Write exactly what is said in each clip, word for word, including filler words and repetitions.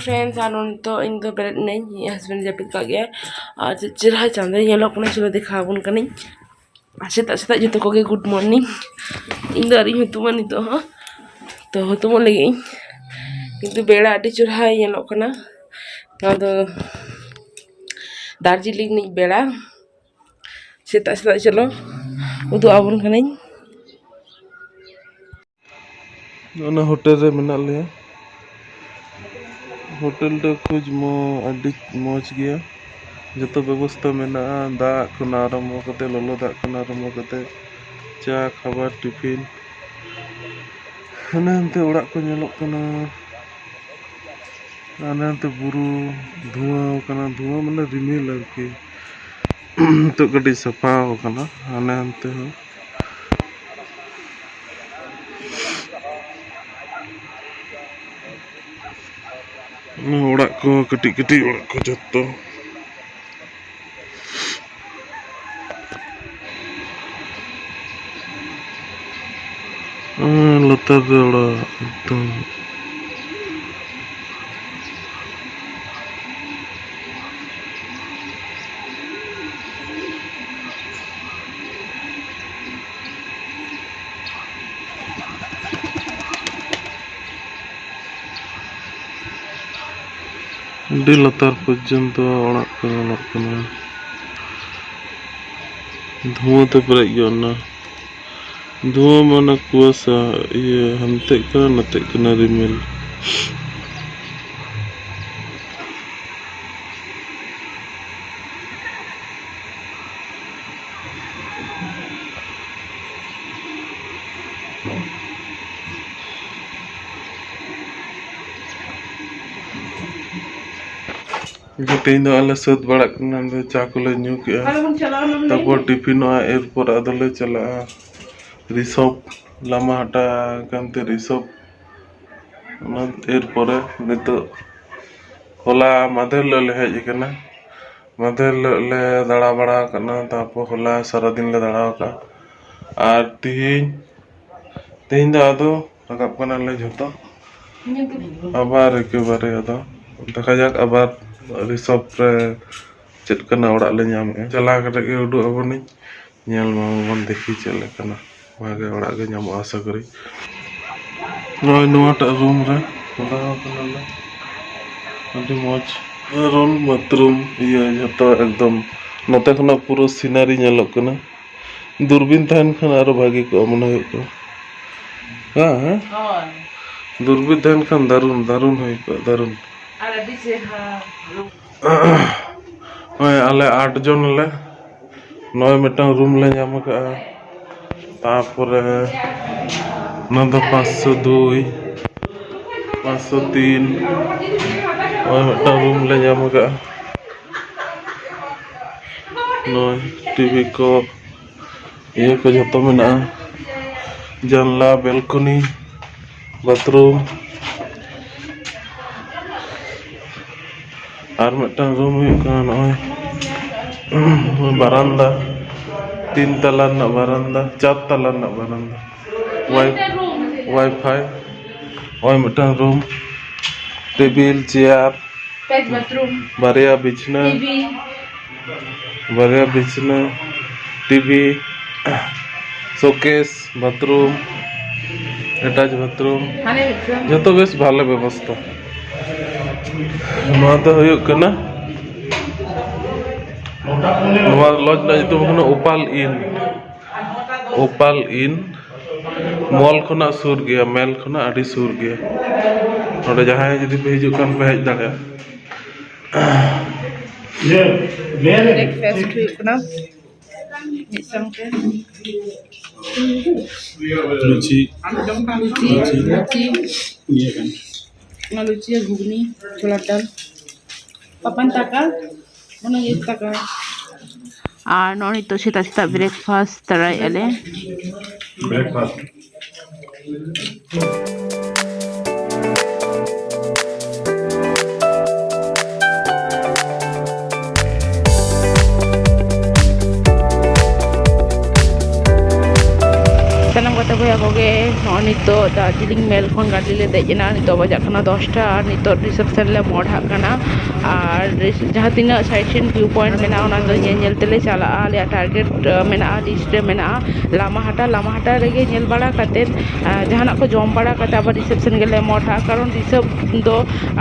Friends, ᱟᱨ ᱱᱤᱛᱚᱜ ᱤᱧ ᱫᱚ ᱵᱮᱨᱮᱫ ᱮᱱᱟᱹᱧ, ᱤᱧ husband ᱡᱟᱹᱯᱤᱫ ᱠᱟᱜ ᱜᱮᱭᱟ᱾ ᱟᱨ ᱪᱮᱫ ᱪᱮᱦᱨᱟ ᱪᱟᱸᱫᱚᱭ ᱧᱮᱞᱚᱜ ᱠᱟᱱᱟ, ᱪᱚᱞᱚ ᱫᱮᱠᱷᱟᱣ ᱟᱵᱚᱱ ᱠᱟᱹᱱᱟᱹᱧ᱾ ᱟᱨ ᱥᱮᱛᱟᱜ ᱥᱮᱛᱟᱜ ᱡᱚᱛᱚ ᱠᱚᱜᱮ good morning᱾ ᱤᱧ ᱫᱚ ᱟᱹᱣᱨᱤᱧ ᱦᱩᱛᱩᱢᱟ ᱱᱤᱛᱚᱜ ᱦᱚᱸ, ᱛᱚ ᱦᱩᱛᱩᱢᱚᱜ ᱞᱟᱹᱜᱤᱫ ᱤᱧ, ᱠᱤᱱᱛᱩ ᱵᱮᱲᱟ ᱟᱹᱰᱤ ᱪᱮᱦᱨᱟᱭ ᱧᱮᱞᱚᱜ ᱠᱟᱱᱟ᱾ ᱱᱚᱣᱟ ᱫᱚ ᱫᱟᱨᱡᱤᱞᱤᱝ ᱨᱤᱱᱤᱡ ᱵᱮᱲᱟ᱾ ᱥᱮᱛᱟᱜ ᱥᱮᱛᱟᱜ ᱪᱚᱞᱚ ᱩᱫᱩᱜ ᱟᱵᱚᱱ ᱠᱟᱹᱱᱟᱹᱧ᱾ ᱚᱱᱟ ᱦᱳᱴᱮᱞ ᱨᱮ ᱢᱮᱱᱟᱜ ᱞᱮᱭᱟ᱾ ᱦᱳᱴᱮᱞ ᱫᱚ ᱠᱷᱩᱵ ᱢᱚ-, ᱟᱹᱰᱤ ᱢᱚᱡᱽ ᱜᱮᱭᱟ᱾ ᱡᱚᱛᱚ ᱵᱮᱵᱚᱥᱛᱷᱟ ᱢᱮᱱᱟᱜᱼᱟ, ᱫᱟᱜ ᱠᱷᱚᱱ ᱟᱨᱟᱢᱵᱷᱚ ᱠᱟᱛᱮ, ᱞᱚᱞᱚ ᱫᱟᱜ ᱠᱷᱚᱱ ᱟᱨᱟᱢᱵᱷᱚ ᱠᱟᱛᱮ, ᱪᱟ, ᱠᱷᱟᱵᱟᱨ, ᱴᱤᱯᱷᱤᱱ᱾ ᱦᱟᱱᱮ ᱦᱟᱱᱛᱮ ᱚᱲᱟᱜ ᱠᱚ ᱧᱮᱞᱚᱜ ᱠᱟᱱᱟ᱾ ᱦᱟᱱᱮ ᱦᱟᱱᱛᱮ ᱵᱩᱨᱩ ᱫᱷᱩᱣᱟᱹ ᱠᱟᱱᱟ, ᱫᱷᱩᱣᱟᱹ ᱢᱟᱱᱮ ᱨᱤᱢᱤᱞ ᱟᱨᱠᱤ᱾ ᱱᱤᱛᱚᱜ ᱠᱟᱹᱴᱤᱡ ᱥᱟᱯᱷᱟ ᱟᱠᱟᱱᱟ ᱦᱟᱱᱮ ᱦᱟᱱᱛᱮ ᱦᱚᱸ᱾ ᱚᱲᱟᱜ ᱠᱚ, ᱠᱟᱹᱴᱤᱡ ᱠᱟᱹᱴᱤᱡ ᱚᱲᱟᱜ ᱠᱚ ᱡᱚᱛᱚ᱾ ᱦᱩᱸ, ᱞᱟᱛᱟᱨ ᱨᱮ ᱚᱲᱟᱜ ᱮᱠᱫᱚᱢ᱾ ᱟᱹᱰᱤ ᱞᱟᱛᱟᱨ ᱯᱚᱨᱡᱚᱱᱛᱚ ᱚᱲᱟᱜ ᱠᱚ ᱧᱮᱞᱚᱜ ᱠᱟᱱᱟ᱾ ᱫᱷᱩᱣᱟᱹ ᱛᱮ ᱯᱮᱨᱮᱡ ᱜᱚᱫ ᱮᱱᱟ᱾ ᱫᱷᱩᱣᱟᱹ ᱢᱟᱱᱮ ᱠᱩᱣᱟᱥᱟ, ᱤᱭᱟᱹ ᱦᱟᱱᱛᱮᱜ ᱠᱟᱱᱟ, ᱱᱟᱛᱮᱜ ᱠᱟᱱᱟ ᱨᱤᱢᱤᱞ᱾ ᱛᱮᱦᱮᱧ ᱫᱚ ᱟᱞᱮ ᱥᱟᱹᱛ ᱵᱟᱲᱟᱜ ᱠᱟᱱᱟ, ᱟᱫᱚ ᱪᱟ ᱠᱚᱞᱮ ᱧᱩ ᱠᱮᱜᱼᱟ᱾ ᱟᱞᱮ ᱵᱚᱱ ᱪᱟᱞᱟᱣ ᱞᱮᱱ ᱜᱮ᱾ ᱛᱟᱨᱯᱚᱨ ᱴᱤᱯᱷᱤᱱᱚᱜᱼᱟ, ᱮᱨᱯᱚᱨ ᱟᱫᱚᱞᱮ ᱪᱟᱞᱟᱜᱼᱟ ᱨᱤᱥᱚᱵᱷ ᱞᱟᱢᱟᱦᱟᱴᱟ ᱠᱟᱱᱛᱮ ᱨᱤᱥᱚᱵᱷ᱾ ᱚᱱᱟ ᱮᱨᱯᱚᱨᱮ ᱱᱤᱛᱚᱜ ᱦᱚᱞᱟ ᱢᱟᱫᱷᱮᱨ ᱦᱤᱞᱳᱜ ᱞᱮ ᱦᱮᱡ ᱟᱠᱟᱱᱟ᱾ ᱢᱟᱫᱷᱮᱨ ᱦᱤᱞᱳᱜ ᱞᱮ ᱫᱟᱬᱟ ᱵᱟᱲᱟ ᱟᱠᱟᱱᱟ, ᱛᱟᱨᱯᱚᱨ ᱦᱚᱞᱟ ᱥᱟᱨᱟᱫᱤᱱ ᱞᱮ ᱫᱟᱬᱟ ᱟᱠᱟᱫᱼᱟ᱾ ᱟᱨ ᱛᱤᱦᱤᱧ, ᱛᱤᱦᱤᱧ ᱫᱚ ᱟᱫᱚ ᱨᱟᱠᱟᱵ ᱠᱟᱱᱟᱞᱮ ᱡᱷᱚᱛᱚ᱾ ᱟᱵᱟᱨ ᱮᱠᱮᱵᱟᱨᱮ ᱟᱫᱚ ᱫᱮᱠᱷᱟ ᱡᱟᱠ, ᱟᱵᱟᱨ ᱨᱤᱥᱚᱵᱷ ᱨᱮ ᱪᱮᱫ ᱠᱟᱱᱟ ᱚᱲᱟᱜ ᱞᱮ ᱧᱟᱢᱮᱜᱼᱟ᱾ ᱪᱟᱞᱟᱣ ᱠᱟᱛᱮ ᱜᱮ ᱩᱰᱩᱠ ᱟᱵᱚᱱᱤᱧ, ᱧᱮᱞ ᱢᱟᱵᱚᱱ ᱫᱮᱠᱷᱤ ᱪᱮᱫ ᱞᱮᱠᱟᱱᱟ᱾ ᱵᱷᱟᱜᱮ ᱚᱲᱟᱜ ᱜᱮ ᱧᱟᱢᱚᱜᱼᱟ ᱟᱥᱟ ᱠᱚᱨᱤ᱾ ᱱᱚᱜᱼᱚᱭ ᱱᱚᱣᱟᱴᱟᱜ ᱨᱩᱢ ᱨᱮ ᱵᱚᱞᱚ ᱠᱟᱱᱟᱞᱮ᱾ ᱟᱹᱰᱤ ᱢᱚᱡᱽ ᱨᱩᱢ, ᱵᱟᱛᱷᱨᱩᱢ, ᱤᱭᱟᱹ ᱡᱷᱚᱛᱚ ᱮᱠᱫᱚᱢ ᱱᱚᱛᱮ ᱠᱷᱚᱱᱟᱜ ᱯᱩᱨᱟᱹ ᱥᱤᱱᱟᱨᱤ ᱧᱮᱞᱚᱜ ᱠᱟᱱᱟ᱾ ᱫᱩᱨᱵᱤᱱ ᱛᱟᱦᱮᱱ ᱠᱷᱟᱱ ᱟᱨᱚ ᱵᱷᱟᱜᱮ ᱠᱚᱜᱼᱟ ᱢᱚᱱᱮ ᱦᱩᱭᱩᱜ ᱠᱟᱱᱟ᱾ ᱦᱮᱸ, ᱦᱮᱸ? ᱦᱳᱭ᱾ ᱫᱩᱨᱵᱤᱱ ᱛᱟᱦᱮᱱ ᱠᱷᱟᱱ ᱫᱟᱨᱩᱱ, ᱫᱟᱨᱩᱱ ᱦᱩᱭ ᱠᱚᱜᱼᱟ, ᱫᱟᱨᱩᱱ᱾ ᱟᱨ ᱟᱹᱰᱤ ᱪᱮᱦᱨᱟ᱾ ᱱᱚᱜᱼᱚᱭ ᱟᱞᱮ ᱟᱴ ᱡᱚᱱ ᱟᱞᱮ᱾ ᱱᱚᱜᱼᱚᱭ ᱢᱤᱫᱴᱟᱝ ᱨᱩᱢ ᱞᱮ ᱧᱟᱢ ᱟᱠᱟᱫᱼᱟ᱾ ᱛᱟᱯᱚᱨᱮ ᱱᱚᱣᱟ ᱫᱚ ᱯᱟᱸᱪᱥᱚ ᱫᱩᱭ, ᱯᱟᱸᱪᱥᱚ ᱛᱤᱱ᱾ ᱱᱚᱜᱼᱚᱭ ᱢᱤᱫᱴᱟᱝ ᱨᱩᱢ ᱞᱮ ᱧᱟᱢ ᱟᱠᱟᱫᱼᱟ᱾ ᱱᱚᱜᱼᱚᱭ ᱴᱤᱵᱷᱤ ᱠᱚ, ᱤᱭᱟᱹ ᱠᱚ ᱡᱷᱚᱛᱚ ᱢᱮᱱᱟᱜᱼᱟ᱾ ᱡᱟᱱᱞᱟ, ᱵᱮᱞᱠᱚᱱᱤ, ᱵᱟᱛᱷᱨᱩᱢ᱾ ᱟᱨ ᱢᱤᱫᱴᱟᱝ ᱨᱩᱢ ᱦᱩᱭᱩᱜ ᱠᱟᱱᱟ ᱱᱚᱜᱼᱚᱭ ᱵᱟᱨᱟᱱᱫᱟ, ᱛᱤᱱ ᱛᱟᱞᱟ ᱨᱮᱱᱟᱜ ᱵᱟᱨᱟᱱᱫᱟ, ᱪᱟᱨ ᱛᱟᱞᱟ ᱨᱮᱱᱟᱜ ᱵᱟᱨᱟᱱᱫᱟ᱾ Y-, wifi. ᱱᱚᱜᱼᱚᱭ ᱢᱤᱫᱴᱟᱝ ᱨᱩᱢ, ᱴᱮᱵᱤᱞ, ᱪᱮᱭᱟᱨ, ᱵᱟᱛᱷᱨᱩᱢ, ᱵᱟᱨᱭᱟ ᱵᱤᱪᱷᱱᱟᱹ, ᱵᱟᱨᱭᱟ ᱵᱤᱪᱷᱱᱟᱹ, ᱴᱤᱵᱷᱤ, ᱥᱳᱠᱮᱥ, ᱵᱟᱛᱷᱨᱩᱢ, ᱮᱴᱟᱪ ᱵᱟᱛᱷᱨᱩᱢ, ᱡᱚᱛᱚ ᱵᱮᱥ ᱵᱷᱟᱞᱮ ᱵᱮᱵᱚᱥᱛᱷᱟ᱾ ᱱᱚᱣᱟ ᱫᱚ ᱦᱩᱭᱩᱜ ᱠᱟᱱᱟ, ᱱᱚᱣᱟ ᱞᱚᱡᱽ ᱨᱮᱱᱟᱜ ᱧᱩᱛᱩᱢ ᱠᱟᱱᱟ ᱳᱯᱟᱞ ᱤᱱ᱾ ᱳᱯᱟᱞ ᱤᱱ ᱢᱚᱞ ᱠᱷᱚᱱᱟᱜ ᱥᱩᱨ ᱜᱮᱭᱟ, ᱢᱮᱞ ᱠᱷᱚᱱᱟᱜ ᱟᱹᱰᱤ ᱥᱩᱨ ᱜᱮᱭᱟ᱾ ᱱᱚᱰᱮ ᱡᱟᱦᱟᱸᱭ ᱡᱩᱫᱤ ᱯᱮ ᱦᱤᱡᱩᱜ ᱠᱷᱟᱱ ᱯᱮ ᱦᱮᱡ ᱫᱟᱲᱮᱭᱟᱜᱼᱟ᱾ ᱵᱨᱮᱠᱯᱷᱟᱥᱴ ᱦᱩᱭᱩᱜ ᱠᱟᱱᱟ ᱢᱤᱫ ᱥᱟᱶᱛᱮ᱾ ᱞᱩᱪᱤ᱾ ᱞᱩᱪᱤ᱾ ᱞᱩᱪᱤ᱾ ᱤᱭᱟᱹ ᱠᱟᱱᱟ᱾ ᱚᱱᱟ ᱞᱩᱪᱤ ᱟᱨ ᱜᱷᱩᱜᱽᱱᱤ, ᱪᱷᱳᱞᱟ ᱰᱟᱞ᱾ ᱯᱟᱯᱟᱱ ᱛᱟᱠᱟ, ᱚᱱᱟ ᱤᱭᱟᱹ ᱛᱟᱠᱟ᱾ ᱟᱨ ᱱᱚᱜᱼᱚᱭ ᱱᱤᱛᱚᱜ ᱥᱮᱛᱟᱜ ᱥᱮᱛᱟᱜ ᱵᱨᱮᱠᱯᱷᱟᱥᱴ ᱛᱟᱨᱟᱭᱮᱫᱼᱟ ᱞᱮ᱾ ᱵᱨᱮᱠᱯᱷᱟᱥᱴ᱾ ᱥᱟᱱᱟᱢ ᱜᱟᱛᱮ ᱵᱚᱭᱦᱟ ᱠᱚᱜᱮ ᱱᱚᱜᱼᱚᱭ ᱱᱤᱛᱚᱜ ᱫᱟᱨᱡᱤᱞᱤᱝ ᱢᱮᱞ ᱠᱷᱚᱱ ᱜᱟᱹᱰᱤ ᱞᱮ ᱫᱮᱡ ᱮᱱᱟ᱾ ᱱᱤᱛᱚᱜ ᱵᱟᱡᱟᱜ ᱠᱟᱱᱟ ᱫᱚᱥᱴᱟ ᱟᱨ ᱱᱤᱛᱚᱜ ᱨᱤᱥᱮᱯᱥᱚᱱ ᱞᱮ ᱢᱚᱦᱰᱟᱜ ᱠᱟᱱᱟ᱾ ᱟᱨ ᱡᱟᱦᱟᱸ ᱛᱤᱱᱟᱹᱜ ᱥᱟᱭᱤᱴ ᱥᱤᱱ ᱵᱷᱤᱭᱩ ᱯᱚᱭᱮᱱᱴ ᱢᱮᱱᱟᱜᱼᱟ, ᱚᱱᱟ ᱫᱚ ᱧᱮᱞ ᱧᱮᱞ ᱛᱮᱞᱮ ᱪᱟᱞᱟᱜᱼᱟ᱾ ᱟᱞᱮᱭᱟᱜ ᱴᱟᱨᱜᱮᱴ ᱢᱮᱱᱟᱜᱼᱟ, ᱞᱤᱥᱴ ᱨᱮ ᱢᱮᱱᱟᱜᱼᱟ ᱞᱟᱢᱟᱦᱟᱴᱟ᱾ ᱞᱟᱢᱟᱦᱟᱴᱟ ᱨᱮᱜᱮ ᱧᱮᱞ ᱵᱟᱲᱟ ᱠᱟᱛᱮᱫ ᱡᱟᱦᱟᱱᱟᱜ ᱠᱚ ᱡᱚᱢ ᱵᱟᱲᱟ ᱠᱟᱛᱮᱫ ᱟᱵᱟᱨ ᱨᱤᱥᱮᱯᱥᱚᱱ ᱜᱮᱞᱮ ᱢᱚᱦᱰᱟᱜᱼᱟ, ᱠᱟᱨᱚᱱ ᱨᱤᱥᱟᱵᱷ ᱫᱚ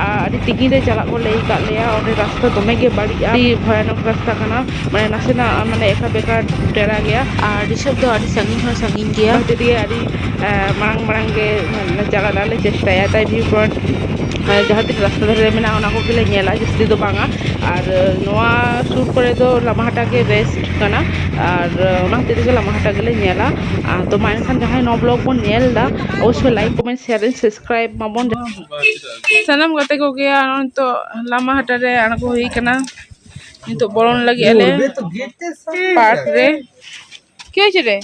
ᱟᱹᱰᱤ ᱛᱤᱠᱤᱱ ᱨᱮ ᱪᱟᱞᱟᱜ ᱠᱚ ᱞᱟᱹᱭ ᱟᱠᱟᱫ ᱞᱮᱭᱟ᱾ ᱚᱸᱰᱮ ᱨᱟᱥᱛᱟ ᱫᱚᱢᱮ ᱜᱮ ᱵᱟᱹᱲᱤᱡᱼᱟ, ᱟᱹᱰᱤ ᱵᱷᱚᱭᱟᱱᱚᱠ ᱨᱟᱥᱛᱟ ᱠᱟᱱᱟ, ᱢᱟᱱᱮ ᱱᱟᱥᱮᱱᱟᱜ ᱢᱟᱱᱮ ᱮᱠᱟ ᱵᱮᱠᱟ ᱰᱮᱨᱟ ᱜᱮᱭᱟ᱾ ᱟᱨ ᱨᱤᱥᱟᱵᱷ ᱫᱚ ᱟᱹᱰᱤ ᱥᱟᱺᱜᱤᱧ ᱦᱚᱸ ᱥᱟᱺᱜᱤᱧ ᱜᱮᱭᱟ᱾ ᱚᱱᱟ ᱠᱷᱟᱹᱛᱤᱨ ᱜᱮ ᱟᱹᱰᱤ ᱢᱟᱲᱟᱝ ᱢᱟᱲᱟᱝ ᱜᱮ ᱪᱟᱞᱟᱜ ᱨᱮᱱᱟᱜ ᱞᱮ ᱪᱮᱥᱴᱟᱭᱟ᱾ ᱛᱟᱭ ᱵᱷᱤᱭᱩ ᱯᱚᱭᱮᱱᱴ ᱡᱟᱦᱟᱸ ᱛᱤᱱᱟᱹᱜ ᱨᱟᱥᱛᱟ ᱫᱷᱟᱨᱮ ᱨᱮ ᱢᱮᱱᱟᱜᱼᱟ, ᱚᱱᱟ ᱠᱚᱜᱮ ᱞᱮ ᱧᱮᱞᱟ, ᱡᱟᱹᱥᱛᱤ ᱫᱚ ᱵᱟᱝᱟ᱾ ᱟᱨ ᱱᱚᱣᱟ ᱥᱩᱨ ᱠᱚᱨᱮ ᱫᱚ ᱞᱟᱢᱟᱦᱟᱴᱟ ᱜᱮ ᱵᱮᱥᱴ ᱠᱟᱱᱟ᱾ ᱟᱨ ᱚᱱᱟ ᱠᱷᱟᱹᱛᱤᱨ ᱛᱮᱜᱮ ᱞᱟᱢᱟᱦᱟᱴᱟ ᱜᱮᱞᱮ ᱧᱮᱞᱟ᱾ ᱟᱨ ᱛᱚ ᱢᱟ ᱮᱱᱠᱷᱟᱱ ᱡᱟᱦᱟᱸᱭ ᱱᱚᱣᱟ ᱵᱞᱚᱜ ᱵᱚᱱ ᱧᱮᱞ ᱮᱫᱟ, ᱚᱵᱚᱥᱥᱳᱭ like, comment, share and subscribe ᱢᱟᱵᱚᱱ᱾ ᱥᱟᱱᱟᱢ ᱜᱟᱛᱮ ᱠᱚᱜᱮ ᱱᱤᱛᱚᱜ ᱞᱟᱢᱟᱦᱟᱴᱟ ᱨᱮ ᱟᱬᱜᱚ ᱦᱩᱭ ᱠᱟᱱᱟ᱾ ᱱᱤᱛᱚᱜ ᱵᱚᱞᱚᱱ ᱞᱟᱹᱜᱤᱫ ᱟᱞᱮ ᱯᱟᱨᱠ ᱨᱮ᱾ ᱠᱮ ᱦᱚᱭᱪᱷᱮ ᱨᱮ?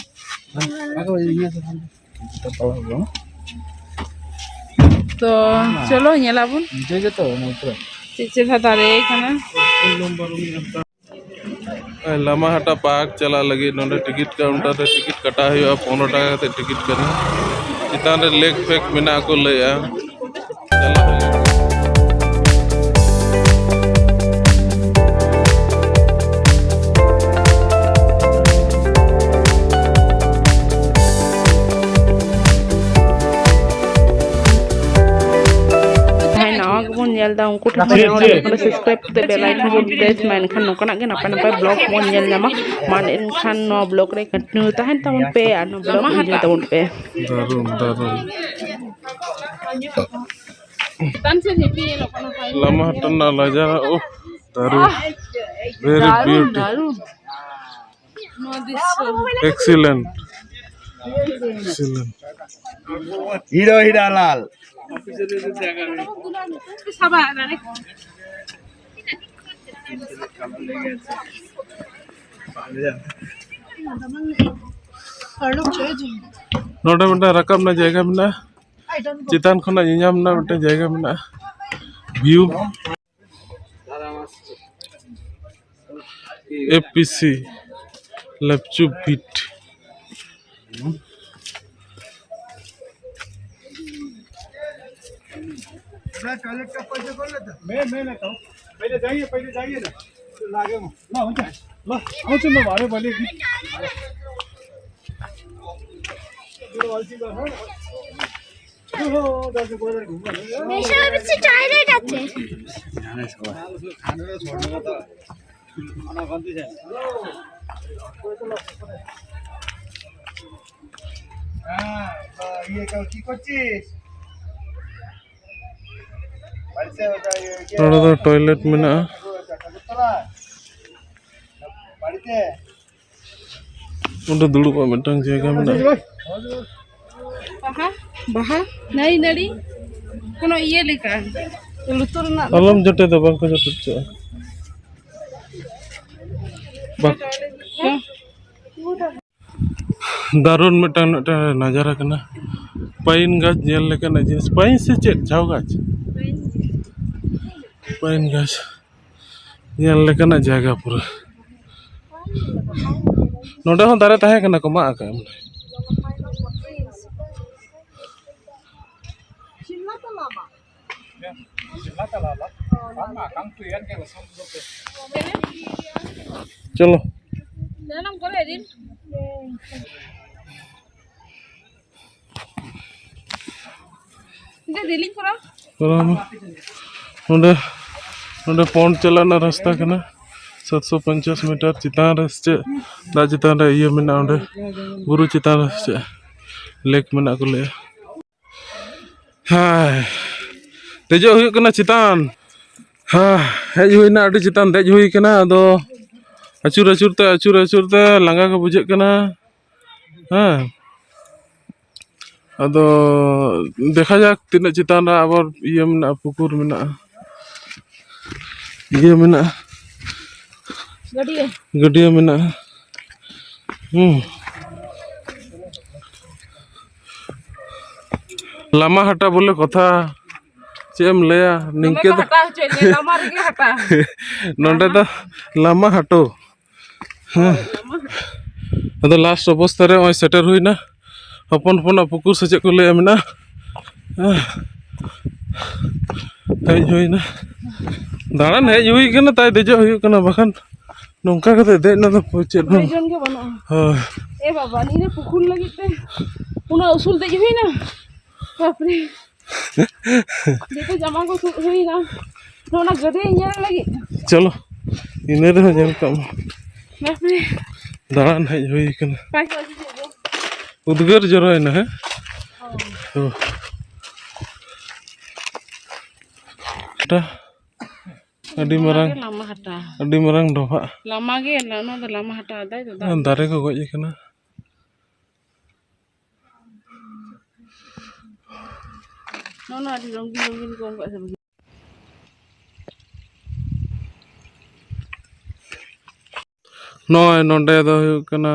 ᱛᱚ ᱪᱚᱞᱚ ᱧᱮᱞᱟᱵᱚᱱ ᱪᱮᱫ ᱪᱮᱦᱨᱟ ᱫᱟᱨᱮ ᱠᱟᱱᱟ᱾ ᱞᱟᱢᱟᱦᱟᱴᱟ ᱯᱟᱨᱠ ᱪᱟᱞᱟᱜ ᱞᱟᱹᱜᱤᱫ ᱱᱚᱰᱮ ᱴᱤᱠᱤᱴ ᱠᱟᱣᱩᱱᱴᱟᱨ ᱨᱮ ᱴᱤᱠᱤᱴ ᱠᱟᱴᱟᱣ ᱦᱩᱭᱩᱜᱼᱟ, ᱯᱚᱱᱨᱚ ᱴᱟᱠᱟ ᱠᱟᱛᱮ ᱴᱤᱠᱤᱴ ᱠᱟᱱᱟ᱾ ᱪᱮᱛᱟᱱ ᱨᱮ ᱞᱮᱠ ᱯᱷᱮᱠ ᱢᱮᱱᱟᱜᱼᱟ ᱠᱚ ᱞᱟᱹᱭᱟ᱾ ᱪᱟᱞᱟᱜ ᱦᱩᱭᱩᱜᱼᱟ᱾ ᱡᱟᱦᱟᱸᱭ ᱱᱟᱣᱟ ᱜᱮᱵᱚᱱ ᱧᱮᱞ ᱮᱫᱟ, ᱩᱱᱠᱩ ᱴᱷᱮᱱ ᱠᱷᱚᱱ ᱱᱟᱣᱟ ᱞᱟᱹᱜᱤᱫ ᱠᱟᱱᱟ, ᱥᱟᱵᱥᱠᱨᱟᱭᱤᱵ ᱠᱟᱛᱮ ᱵᱮᱞ ᱟᱭᱠᱚᱱ ᱵᱚᱱ ᱯᱨᱮᱥ ᱢᱟ, ᱮᱱᱠᱷᱟᱱ ᱱᱚᱝᱠᱟᱱᱟᱜ ᱜᱮ ᱱᱟᱯᱟᱭ ᱱᱟᱯᱟᱭ ᱵᱞᱚᱜ ᱵᱚᱱ ᱧᱮᱞ ᱧᱟᱢᱟ᱾ ᱢᱟ ᱮᱱᱠᱷᱟᱱ ᱱᱚᱣᱟ ᱵᱞᱚᱜ ᱨᱮ ᱠᱚᱱᱴᱤᱱᱤᱣ ᱛᱟᱦᱮᱱ ᱛᱟᱵᱚᱱ ᱯᱮ ᱟᱨ ᱱᱚᱣᱟ ᱵᱞᱚᱜ ᱮᱱᱡᱚᱭ ᱛᱟᱵᱚᱱ ᱯᱮ᱾ ᱫᱟᱨᱩᱱ, ᱫᱟᱨᱩᱱ᱾ ᱞᱟᱢᱟᱦᱟᱴᱟ ᱨᱮᱱᱟᱜ ᱱᱟᱡᱟᱨᱟ, ᱳᱦ, ᱫᱟᱨᱩᱱ᱾ Very beautiful. ᱱᱚᱣᱟ ᱫᱨᱤᱥᱥᱚ᱾ Excellent. Excellent. ᱦᱤᱨᱳ ᱦᱤᱨᱟᱞᱟᱞ᱾ ᱱᱚᱰᱮ ᱢᱤᱫᱴᱟᱝ ᱨᱟᱠᱟᱵ ᱨᱮᱱᱟᱜ ᱡᱟᱭᱜᱟ ᱢᱮᱱᱟᱜᱼᱟ, ᱪᱮᱛᱟᱱ ᱠᱷᱚᱱᱟᱜ ᱧᱮᱧᱟᱢ ᱨᱮᱱᱟᱜ ᱢᱤᱫᱴᱟᱝ ᱡᱟᱭᱜᱟ ᱢᱮᱱᱟᱜᱼᱟ, ᱵᱷᱤᱭᱩ᱾ ᱮᱯᱷ ᱯᱤ ᱥᱤ ᱞᱮᱯᱪᱩ ᱵᱤᱴ᱾ मैं टॉयलेट का पैसे कर लेता। मैं मैं लेता हूँ। पहले जाइए, पहले जाइए ना। लागे ना, हो जाए। लो, हो चलो, अरे बोले कि मेशो में से टॉयलेट আছে। হ্যাঁ, তো ইয়ে, কি করছিস? বাড়িতে ওটা, ইয়ে, কে? ᱱᱚᱰᱮ ᱫᱚ ᱴᱚᱭᱞᱮᱴ ᱢᱮᱱᱟᱜᱼᱟ᱾ ᱚᱸᱰᱮ ᱫᱩᱲᱩᱵ ᱟᱜ ᱢᱤᱫᱴᱟᱝ ᱡᱟᱭᱜᱟ ᱢᱮᱱᱟᱜᱼᱟ᱾ ᱵᱟᱦᱟ, ᱵᱟᱦᱟ, ᱱᱟᱹᱲᱤ, ᱱᱟᱹᱲᱤ, ᱠᱳᱱᱳ ᱤᱭᱟᱹ ᱞᱮᱠᱟ, ᱞᱩᱛᱩᱨ ᱨᱮᱱᱟᱜ ᱫᱚ᱾ ᱟᱞᱚᱢ ᱡᱚᱴᱮᱫᱟ, ᱵᱟᱝ ᱠᱚ ᱡᱚᱴᱮᱫ ᱦᱚᱪᱚᱜᱼᱟ᱾ ᱵᱟᱝ᱾ ᱫᱟᱨᱩᱱ ᱢᱤᱫᱴᱟᱝ, ᱢᱤᱫᱴᱟᱝ ᱱᱟᱡᱟᱨᱟ ᱠᱟᱱᱟ᱾ ᱯᱟᱭᱤᱱ ᱜᱟᱪᱷ ᱧᱮᱞ ᱞᱮᱠᱟᱱᱟᱜ ᱡᱤᱱᱤᱥ᱾ ᱯᱟᱭᱤᱱ ᱥᱮ ᱪᱮᱫ? ᱡᱷᱟᱣ ᱜᱟᱪᱷ? ᱯᱟᱭᱤᱱ ᱜᱟᱪᱷ ᱧᱮᱞ ᱞᱮᱠᱟᱱᱟᱜ ᱡᱟᱭᱜᱟ ᱯᱩᱨᱟᱹ᱾ ᱱᱚᱰᱮ ᱦᱚᱸ ᱫᱟᱨᱮ ᱛᱟᱦᱮᱸ ᱠᱟᱱᱟ, ᱠᱚ ᱢᱟᱜ ᱟᱠᱟᱫᱼᱟ᱾ ᱪᱚᱞᱚ᱾ ᱠᱚᱨᱟᱣ ᱢᱮ᱾ ᱱᱚᱰᱮ, ᱱᱚᱰᱮ ᱯᱚᱱᱰ ᱪᱟᱞᱟᱜ ᱨᱮᱱᱟᱜ ᱨᱟᱥᱛᱟ ᱠᱟᱱᱟ᱾ ᱥᱟᱛᱥᱚ ᱯᱚᱧᱪᱟᱥ ᱢᱤᱴᱟᱨ ᱪᱮᱛᱟᱱ ᱨᱮ ᱥᱮ ᱪᱮᱫ, ᱫᱟᱜ ᱪᱮᱛᱟᱱ ᱨᱮ ᱤᱭᱟᱹ ᱢᱮᱱᱟᱜᱼᱟ, ᱚᱸᱰᱮ ᱵᱩᱨᱩ ᱪᱮᱛᱟᱱ ᱨᱮ ᱥᱮ ᱪᱮᱫ ᱞᱮᱠ ᱢᱮᱱᱟᱜ ᱠᱚ ᱞᱟᱹᱭᱟ᱾ ᱦᱮᱸ, ᱫᱮᱡᱚᱜ ᱦᱩᱭᱩᱜ ᱠᱟᱱᱟ ᱪᱮᱛᱟᱱ᱾ ᱦᱮᱸ, ᱦᱮᱡ ᱦᱩᱭᱱᱟ, ᱟᱹᱰᱤ ᱪᱮᱛᱟᱱ ᱫᱮᱡ ᱦᱩᱭ ᱠᱟᱱᱟ᱾ ᱟᱫᱚ ᱟᱹᱪᱩᱨ ᱟᱹᱪᱩᱨ ᱛᱮ, ᱟᱹᱪᱩᱨ ᱟᱹᱪᱩᱨ ᱛᱮ ᱞᱟᱸᱜᱟ ᱜᱮ ᱵᱩᱡᱷᱟᱹᱜ ᱠᱟᱱᱟ᱾ ᱦᱮᱸ, ᱟᱫᱚ ᱫᱮᱠᱷᱟ ᱡᱟᱠ ᱛᱤᱱᱟᱹᱜ ᱪᱮᱛᱟᱱ ᱨᱮ ᱟᱵᱟᱨ ᱤᱭᱟᱹ ᱢᱮᱱᱟᱜᱼᱟ, ᱯᱩᱠᱩᱨ ᱢᱮᱱᱟᱜᱼᱟ, ᱤᱭᱟᱹ ᱢᱮᱱᱟᱜᱼᱟ, ᱜᱟᱹᱰᱭᱟᱹ᱾ ᱜᱟᱹᱰᱭᱟᱹ ᱢᱮᱱᱟᱜᱼᱟ᱾ ᱦᱩᱸ᱾ ᱞᱟᱢᱟ ᱦᱟᱴᱟ ᱵᱚᱞᱮ ᱠᱚᱛᱷᱟ, ᱪᱮᱫ ᱮᱢ ᱞᱟᱹᱭᱟ? ᱫᱚᱢᱮ ᱱᱤᱝᱠᱟᱹ ᱠᱚ ᱫᱚ ᱦᱟᱴᱟ ᱦᱚᱪᱚᱭᱮᱫ ᱞᱮᱭᱟ, ᱞᱟᱢᱟ ᱨᱮᱜᱮ ᱦᱟᱴᱟ᱾ ᱱᱚᱰᱮ ᱫᱚ ᱞᱟᱢᱟ ᱦᱟᱴᱳ᱾ ᱦᱮᱸ᱾ ᱟᱫᱚ ᱞᱟᱥᱴ ᱚᱵᱚᱥᱛᱟ ᱨᱮ ᱱᱚᱜᱼᱚᱭ ᱥᱮᱴᱮᱨ ᱦᱩᱭᱱᱟ᱾ ᱦᱚᱯᱚᱱ ᱦᱚᱯᱚᱱᱟᱜ ᱯᱩᱠᱩᱨ ᱥᱮ ᱪᱮᱫ ᱠᱚ ᱞᱟᱹᱭᱟ ᱢᱮᱱᱟᱜᱼᱟ᱾ ᱦᱮᱸ᱾ ᱦᱮᱡ ᱦᱩᱭᱱᱟ, ᱫᱟᱬᱟᱱ ᱦᱮᱡ ᱦᱩᱭ ᱠᱟᱱᱟ, ᱛᱟᱭ ᱫᱮᱡᱚᱜ ᱦᱩᱭᱩᱜ ᱠᱟᱱᱟ, ᱵᱟᱠᱷᱟᱱ ᱱᱚᱝᱠᱟ ᱠᱟᱛᱮ ᱫᱮᱡ ᱱᱟ ᱫᱚ ᱪᱮᱫ ᱦᱚᱸ᱾ ᱯᱨᱚᱭᱳᱡᱚᱱ ᱜᱮ ᱵᱟᱹᱱᱩᱜᱼᱟ᱾ ᱦᱳᱭ᱾ ᱮ ᱵᱟᱵᱟ, ᱱᱤᱭᱟᱹ ᱯᱩᱠᱷᱩᱨ ᱞᱟᱹᱜᱤᱫ ᱛᱮ ᱩᱱᱟᱹᱜ ᱩᱥᱩᱞ ᱫᱮᱡ ᱦᱩᱭᱱᱟ᱾ ᱵᱟᱯᱨᱮ᱾ ᱡᱚᱛᱚ ᱡᱟᱢᱟ ᱠᱚ ᱛᱩᱫ ᱦᱩᱭᱱᱟ᱾ ᱱᱚᱜᱼᱚ ᱱᱟ ᱜᱟᱹᱰᱤ ᱧᱮᱞ ᱞᱟᱹᱜᱤᱫ᱾ ᱪᱚᱞᱚ, ᱤᱱᱟᱹ ᱨᱮᱦᱚᱸ ᱧᱮᱞ ᱠᱟᱜ ᱢᱮ᱾ ᱵᱟᱯᱨᱮ᱾ ᱫᱟᱬᱟᱱ ᱦᱮᱡ ᱦᱩᱭ ᱠᱟᱱᱟ᱾ ᱯᱟᱭ ᱠᱚ ᱟᱹᱜᱩ ᱠᱮᱫ ᱫᱚ᱾ ᱩᱫᱽᱜᱟᱹᱨ ᱡᱚᱨᱚᱭᱮᱱᱟ, ᱦᱮᱸ? ᱦᱚᱸ᱾ ᱦᱚᱸ᱾ ᱮᱴᱟ-, ᱟᱹᱰᱤ ᱱᱚᱣᱟ ᱢᱟᱨᱟᱝ, ᱜᱮ ᱞᱟᱢᱟ ᱦᱟᱴᱟ᱾ ᱟᱹᱰᱤ ᱢᱟᱨᱟᱝ ᱰᱚᱵᱷᱟᱜ᱾ ᱞᱟᱢᱟ ᱜᱮ, ᱱᱚᱣᱟ ᱫᱚ ᱞᱟᱢᱟ ᱦᱟᱴᱟ ᱫᱟᱭ ᱫᱚ ᱫᱟᱜ᱾ ᱫᱟᱨᱮ ᱠᱚ ᱜᱚᱡ ᱟᱠᱟᱱᱟ᱾ ᱱᱚᱜᱼᱚ ᱱᱚᱣᱟ ᱟᱹᱰᱤ ᱨᱚᱝᱜᱤᱱ ᱨᱚᱝᱜᱤᱱ ᱠᱚ ᱮᱢ ᱠᱟᱜ ᱥᱮ ᱵᱟᱝ? ᱱᱚᱜᱼᱚᱭ ᱱᱚᱸᱰᱮ ᱫᱚ ᱦᱩᱭᱩᱜ ᱠᱟᱱᱟ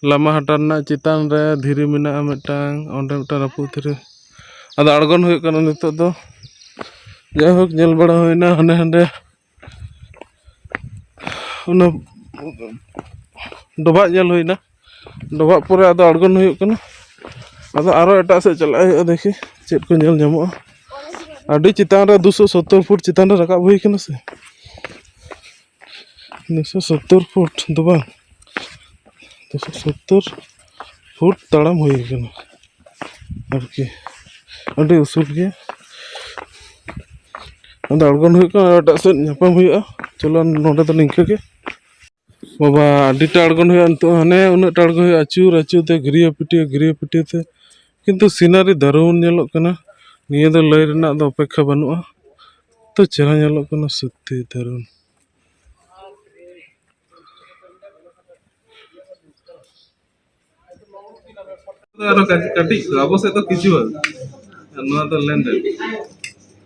ᱞᱟᱢᱟ ᱦᱟᱴᱟ ᱨᱮᱱᱟᱜ ᱪᱮᱛᱟᱱ ᱨᱮ ᱫᱷᱤᱨᱤ ᱢᱮᱱᱟᱜᱼᱟ ᱢᱤᱫᱴᱟᱝ, ᱚᱸᱰᱮ ᱢᱤᱫᱴᱟᱝ ᱨᱟᱹᱯᱩᱫ ᱫᱷᱤᱨᱤ᱾ ᱟᱫᱚ ᱟᱬᱜᱚᱱ ᱦᱩᱭᱩᱜ ᱠᱟᱱᱟ ᱱᱤᱛᱚᱜ ᱫᱚ᱾ ᱡᱟᱭᱦᱳᱠ, ᱧᱮᱞ ᱵᱟᱲᱟ ᱦᱩᱭᱱᱟ ᱦᱟᱸᱰᱮ ᱦᱟᱸᱰᱮ᱾ ᱚᱱᱟ ᱰᱚᱵᱷᱟᱜ ᱧᱮᱞ ᱦᱩᱭᱱᱟ, ᱰᱚᱵᱷᱟᱜ ᱯᱚᱨᱮ ᱟᱫᱚ ᱟᱬᱜᱚᱱ ᱦᱩᱭᱩᱜ ᱠᱟᱱᱟ᱾ ᱟᱫᱚ ᱟᱨᱚ ᱮᱴᱟᱜ ᱥᱮᱫ ᱪᱟᱞᱟᱜ ᱦᱩᱭᱩᱜᱼᱟ, ᱫᱮᱠᱷᱤ ᱪᱮᱫ ᱠᱚ ᱧᱮᱞ ᱧᱟᱢᱚᱜᱼᱟ᱾ ᱟᱹᱰᱤ ᱪᱮᱛᱟᱱ ᱨᱮ ᱫᱩᱥᱚ ᱥᱚᱛᱛᱚᱨ ᱯᱷᱩᱴ ᱪᱮᱛᱟᱱ ᱨᱮ ᱨᱟᱠᱟᱵ ᱦᱩᱭ ᱠᱟᱱᱟ ᱥᱮ, ᱫᱩᱥᱚ ᱥᱚᱛᱛᱚᱨ ᱯᱷᱩᱴ ᱫᱚ ᱵᱟᱝ, ᱫᱩᱥᱚ ᱥᱚᱛᱛᱚᱨ ᱯᱷᱩᱴ ᱛᱟᱲᱟᱢ ᱦᱩᱭ ᱠᱟᱱᱟ ᱟᱨᱠᱤ, ᱟᱹᱰᱤ ᱩᱥᱩᱞ ᱜᱮᱭᱟ᱾ ᱟᱫᱚ ᱟᱬᱜᱚᱱ ᱦᱩᱭᱩᱜ ᱠᱟᱱᱟ, ᱟᱨ ᱮᱴᱟᱜ ᱥᱮᱫ ᱧᱟᱯᱟᱢ ᱦᱩᱭᱩᱜᱼᱟ᱾ ᱪᱚᱞᱚ, ᱱᱚᱰᱮ ᱫᱚ ᱱᱤᱝᱠᱟᱹ ᱜᱮ᱾ ᱵᱟᱵᱟ, ᱟᱹᱰᱤ ᱴᱟ ᱟᱬᱜᱚᱱ ᱦᱩᱭᱩᱜᱼᱟ ᱱᱤᱛᱚᱜ, ᱦᱟᱱᱮ ᱩᱱᱟᱹᱜ ᱴᱟ ᱟᱬᱜᱚᱱ ᱦᱩᱭᱩᱜᱼᱟ, ᱟᱹᱪᱩᱨ ᱟᱹᱪᱩᱨ ᱛᱮ, ᱜᱷᱤᱨᱭᱟᱹ ᱯᱤᱴᱭᱟᱹ, ᱜᱷᱤᱨᱭᱟᱹ ᱯᱤᱴᱭᱟᱹ ᱛᱮ᱾ ᱠᱤᱱᱛᱩ scenery ᱫᱟᱨᱩᱱ ᱧᱮᱞᱚᱜ ᱠᱟᱱᱟ᱾ ᱱᱤᱭᱟᱹ ᱫᱚ ᱞᱟᱹᱭ ᱨᱮᱱᱟᱜ ᱫᱚ ᱚᱯᱮᱠᱠᱷᱟ ᱵᱟᱹᱱᱩᱜᱼᱟ, ᱛᱚ ᱪᱮᱦᱨᱟ ᱧᱮᱞᱚᱜ ᱠᱟᱱᱟ ᱥᱚᱛᱛᱤ ᱫᱟᱨᱩᱱ᱾ ᱟᱨᱚ ᱠᱟᱹᱴᱤᱡ, ᱠᱟᱹᱴᱤᱡ ᱠᱚ, ᱟᱵᱚ ᱥᱮᱫ ᱫᱚ ᱠᱤᱪᱩᱣᱟᱹ, ᱟᱨ ᱱᱚᱣᱟ ᱫᱚ ᱞᱮᱱᱰᱮᱫ᱾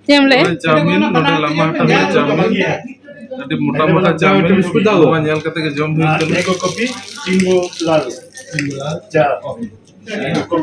ᱪᱮᱫ ᱮᱢ ᱞᱟᱹᱭᱮᱫ? ᱱᱚᱜᱼᱚᱭ ᱪᱟᱣᱢᱤᱱ, ᱱᱚᱰᱮ ᱞᱟᱢᱟ ᱦᱟᱴᱟ ᱨᱮᱱᱟᱜ ᱪᱟᱣᱢᱤᱱ, ᱟᱹᱰᱤ ᱢᱚᱴᱟ ᱢᱚᱴᱟ ᱪᱟᱣᱢᱤᱱ, ᱱᱚᱣᱟ ᱧᱮᱞ ᱠᱟᱛᱮ ᱜᱮ ᱡᱚᱢ ᱦᱩᱭ ᱠᱟᱱᱟ᱾ ᱮᱠ ᱠᱚᱯᱤ ᱥᱤᱢᱵᱚᱞ ᱞᱟᱞ, ᱪᱟ ᱠᱚᱯᱤ, ᱮᱠ ᱠᱚᱯᱤ